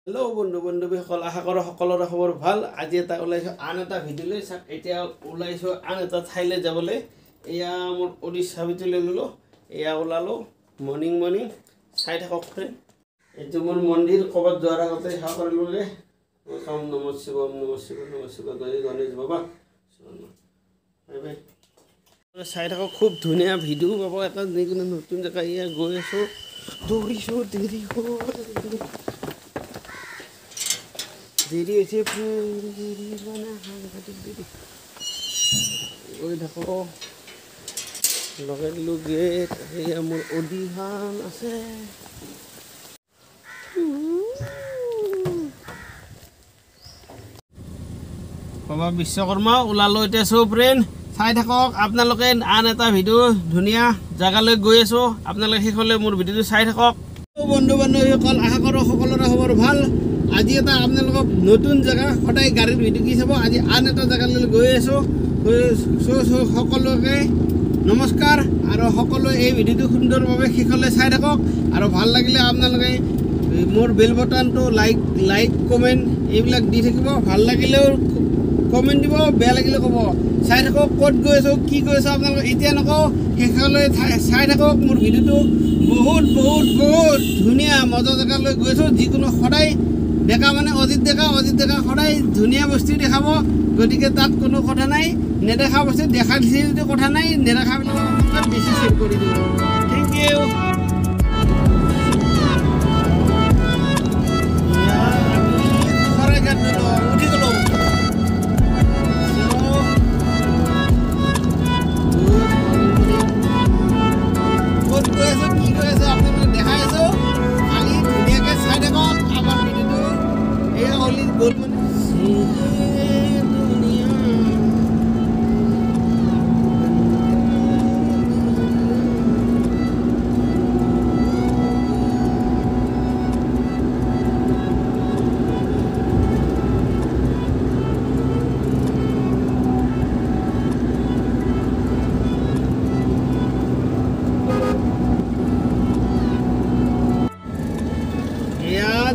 Hello' বন্ধু বান্ধৱীসকল, আশা কৰোঁ সকলোৰে খবৰ ভাল। আজি এটা ওলাইছোঁ আন এটা ভিডিঅ' লৈ। চাওক, এতিয়া ওলাইছোঁ আন এটা ঠাইলৈ যাবলৈ। এয়া মোৰ অডি চাবিটো লৈ ল'লোঁ, এয়া ওলালোঁ মৰ্ণিং মৰ্ণিং। চাই থাকক ফ্ৰেণ্ড, এইটো মোৰ মন্দিৰ। ক'ৰবাত যোৱাৰ আগতে সেৱা কৰি ল'লে। ওম নম শিৱ, ওম নম শিৱ, নম শিৱ, জয় গণেশ বাবা। Bye bye. চাই থাকক, খুব ধুনীয়া ভিডিঅ' পাব এটা যিকোনো নতুন জেগা। এয়া গৈ আছোঁ, দৌৰিছোঁ, দেৰি হ'ল, দেৰি হৈছে, দেৰি মানে সাংঘাতিক দেৰি। গৈ থাকোঁ, লগাই দিলোঁ গেট। এয়া মোৰ অডিখন আছে। বাবা বিশ্বকৰ্মা ওলালোঁ এতিয়া। চৌ ফ্ৰেণ্ড, চাই থাকক আপোনালোকে, আন এটা ভিডিঅ' ধুনীয়া জেগালৈ গৈ আছোঁ। আপোনালোকে শেষলৈ মোৰ ভিডিঅ'টো চাই থাকক। বন্ধু বান্ধৱীসকল, আশা কৰোঁ সকলোৰে খবৰ ভাল। আজি এটা আপোনালোকক নতুন জেগা, সদায় গাড়ীৰ ভিডিঅ' কি চাব, আজি আন এটা জেগালৈ গৈ আছোঁ। সকলোকে নমস্কাৰ, আৰু সকলোৱে এই ভিডিঅ'টো সুন্দৰভাৱে শেষলৈ চাই থাকক। আৰু ভাল লাগিলে আপোনালোকে মোৰ বেল বটনটো লাইক কমেণ্ট এইবিলাক দি থাকিব। ভাল লাগিলেও কমেণ্ট দিব, বেয়া লাগিলে ক'ব। চাই থাকক ক'ত গৈ আছোঁ, কি গৈ আছোঁ আপোনালোকে এতিয়া নকওঁ, শেষলৈ চাই থাকক মোৰ ভিডিঅ'টো। বহুত বহুত বহুত ধুনীয়া মজা জেগালৈ গৈ আছোঁ। যিকোনো সদায় ডেকা মানে অজিত ডেকা, অজিত ডেকা সদায় ধুনীয়া বস্তু দেখাব, গতিকে তাত কোনো কথা নাই। নেদেখা বস্তু দেখা দিছে যদি কথা নাই, নেদেখাবিলাক বেছি শ্বেয়াৰ কৰি দিব। Thank you. Saraighat উঠি গ'লোঁ। ক'ত গৈ আছোঁ, কি গৈ আছোঁ আপোনালোকে দেখাই আছোঁ, খালি ধুনীয়াকৈ চাই থাকক আমাৰ ভিডিঅ'টো। এয়া অলি গ'ল মানে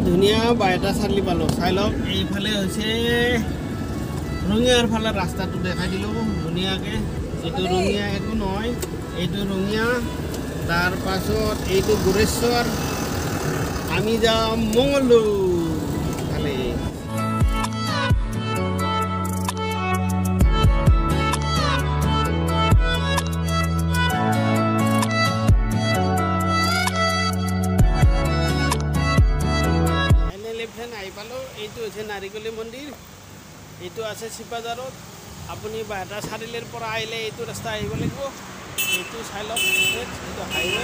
ধুনীয়া বাইটা চাৰিআলি পালোঁ। চাই লওক, এইফালে হৈছে ৰঙিয়াৰ ফালে ৰাস্তাটো দেখাই দিলোঁ ধুনীয়াকৈ। এইটো ৰঙিয়া একো নহয়, এইটো ৰঙিয়া। তাৰপাছত এইটো গোৰেশ্বৰ, আমি যাম মঙলদৈ ফালে। আহি পালোঁ, এইটো হৈছে নাৰিকলী মন্দিৰ। এইটো আছে চিপাঝাৰত। আপুনি বাইহাটা চাৰিআলিৰ পৰা আহিলে এইটো ৰাস্তা আহিব লাগিব। এইটো চাই লওক, এইটো হাইৱে।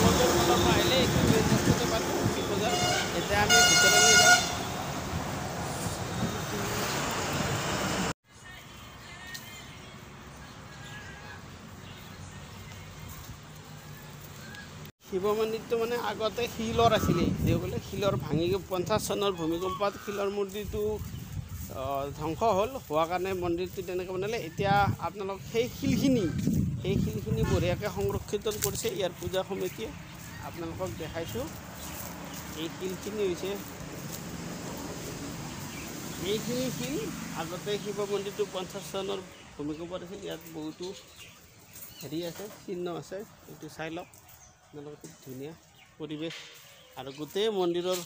মঙলদৈৰ ফালৰ পৰা আহিলে এইটো মেইন ৰাস্তাতে পাব চিপাঝাৰ। এতিয়া আমি ভিতৰলৈ যাম। শিৱ মন্দিৰটো মানে আগতে শিলৰ আছিলে, বোলে শিলৰ ভাঙি 50 চনৰ ভূমিকম্পত শিলৰ মূৰ্তিটো ধ্বংস হ'ল। হোৱা কাৰণে মন্দিৰটো তেনেকৈ বনালে। এতিয়া আপোনালোক সেই শিলখিনি বঢ়িয়াকৈ সংৰক্ষিত কৰিছে ইয়াৰ পূজা সমিতিয়ে। আপোনালোকক দেখাইছোঁ, এই শিলখিনি হৈছে এইখিনি শিল আগতে শিৱ মন্দিৰটো 50 চনৰ ভূমিকম্পত আছিল। ইয়াত বহুতো হেৰি আছে, চিহ্ন আছে, এইটো চাই লওক আপোনালোকে। খুব ধুনীয়া পৰিৱেশ আৰু গোটেই মন্দিৰৰ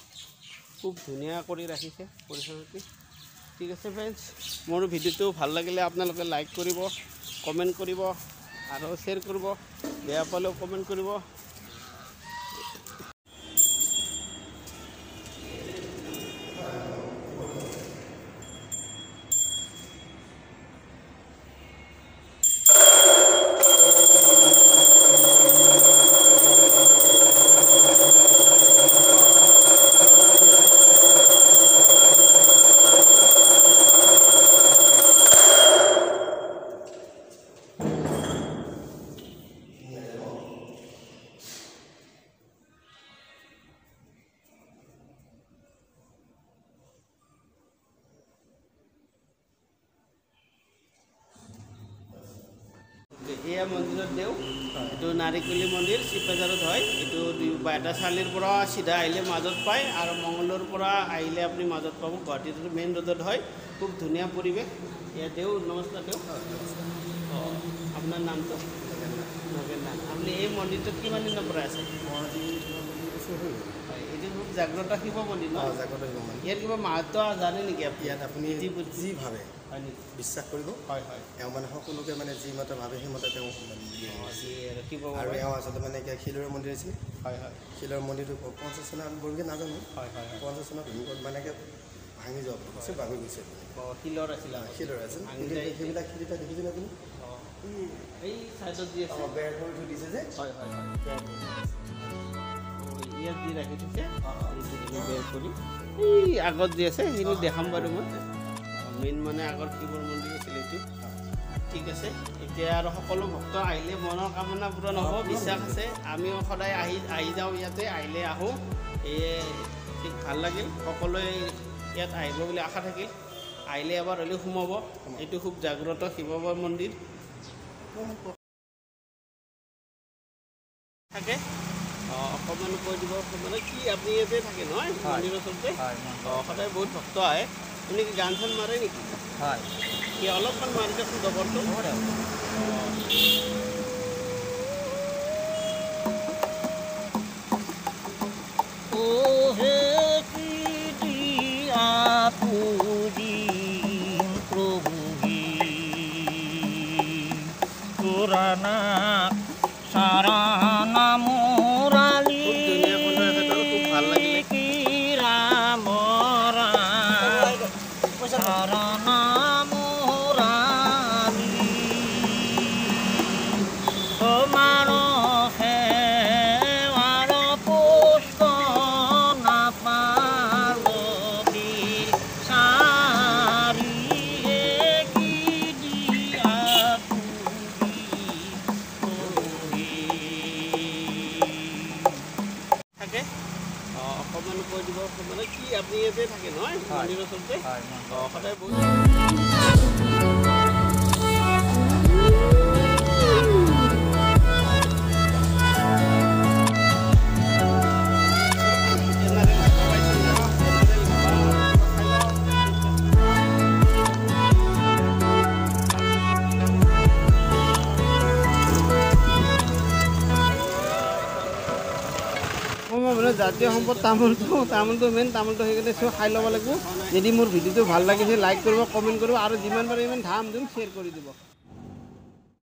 খুব ধুনীয়া কৰি ৰাখিছে পৰিস্থিতি। ঠিক আছে ফ্ৰেণ্ডছ, মোৰ ভিডিঅ'টো ভাল লাগিলে আপোনালোকে লাইক কৰিব, কমেণ্ট কৰিব আৰু শ্বেয়াৰ কৰিব। বেয়া পালেও কমেণ্ট কৰিব। এয়া মন্দিৰত দেও। এইটো নাৰিকলি মন্দিৰ চিপাঝাৰত হয়। এইটো বাইহাটা চাৰিআলিৰ পৰা চিধা আহিলে মাজত পায় আৰু মংগলদৈৰ পৰা আহিলে আপুনি মাজত পাব। গুৱাহাটীত মেইন ৰোডত হয়। খুব ধুনীয়া পৰিৱেশ। ইয়াত দেউ নমস্কাৰ দেউ। অঁ, আপোনাৰ নামটো? নগেন নাথ। আপুনি এই মন্দিৰটোত কিমান দিনৰ পৰা আছে? হয়, এইটো খুব জাগ্ৰত শিৱ মন্দিৰ ন? জাগ্ৰত শিৱ মন্দিৰ। ইয়াত কিবা মাহাত্ম জানে নেকি আপুনি? ইয়াত আপুনি যি ভাবে হয় নেকি বিশ্বাস কৰিব। হয় হয়। এওঁ মানে সকলোকে মানে যি মতে ভাবে সেইমতে তেওঁ শিৱ। আৰু এওঁ আচলতে মানে এতিয়া শিলৰে মন্দিৰ আছিল। হয় হয়। শিলৰ মন্দিৰটো 50 চনত, আমি বৰকৈ নাজানো। হয় হয়। 50 চনত ভূমিকম্প মানে ভাঙি যোৱা চব ভাঙি গৈছে। অঁ, শিলৰ আছিল। শিলৰ আছিল। সেইবিলাক শিল দেখিছেনে আপুনি? এই চাইডত যি আছে বেৰ কৰি থৈ দিছে যে। হয় হয় হয়, ইয়াত যি ৰাখি থৈছে বেৰ কৰি এই আগত যি আছে সেইখিনি দেখাম বাৰু মই। মেইন মানে আগৰ শিৱৰ মন্দিৰ আছিল এইটো। ঠিক আছে, এতিয়া আৰু সকলো ভক্ত আহিলে মনৰ কামনা পূৰণ হ'ব, বিশ্বাস আছে। আমিও সদায় আহি আহি যাওঁ ইয়াতে, আহিলে আহোঁ। সেয়ে ঠিক ভাল লাগিল। সকলোৱে ইয়াত আহিব বুলি আশা থাকিল। আহিলে এবাৰ হ'লেও সোমাব। এইটো খুব জাগ্ৰত শিৱ মন্দিৰ থাকে। অকণমান কৈ দিব মানে কি আপুনি ইয়াতে থাকে নহয় মন্দিৰৰ ওচৰতে? অঁ, সদায় বহুত ভক্ত আহে। আপুনি কি গান চান মাৰে নেকি? হয়। কি অলপমান মাৰি দিয়কচোন দবৰটো। হে কি দিয়া পূজিম প্ৰভু তোৰানা সাৰানা মোৰালি কি ৰাম সাৰানা মোৰালি তোমাৰ সেৱাৰ পুষ্প নাপালো চাৰি কি দিয়া। থাকে। অকণমান কৈ দিব মানে কি আপুনি ইয়াতে থাকে নহয় মন্দিৰৰ ওচৰতে? অঁ, সদায় বহুত মানে জাতীয় সম্পদ তামোলটো মেইন তামোলটো, সেইকাৰণে চব খাই ল'ব লাগিব। যদি মোৰ ভিডিঅ'টো ভাল লাগিছে লাইক কৰিব, কমেণ্ট কৰিব আৰু যিমান পাৰে ইমান ধাম ধুম শ্বেয়াৰ কৰি দিব।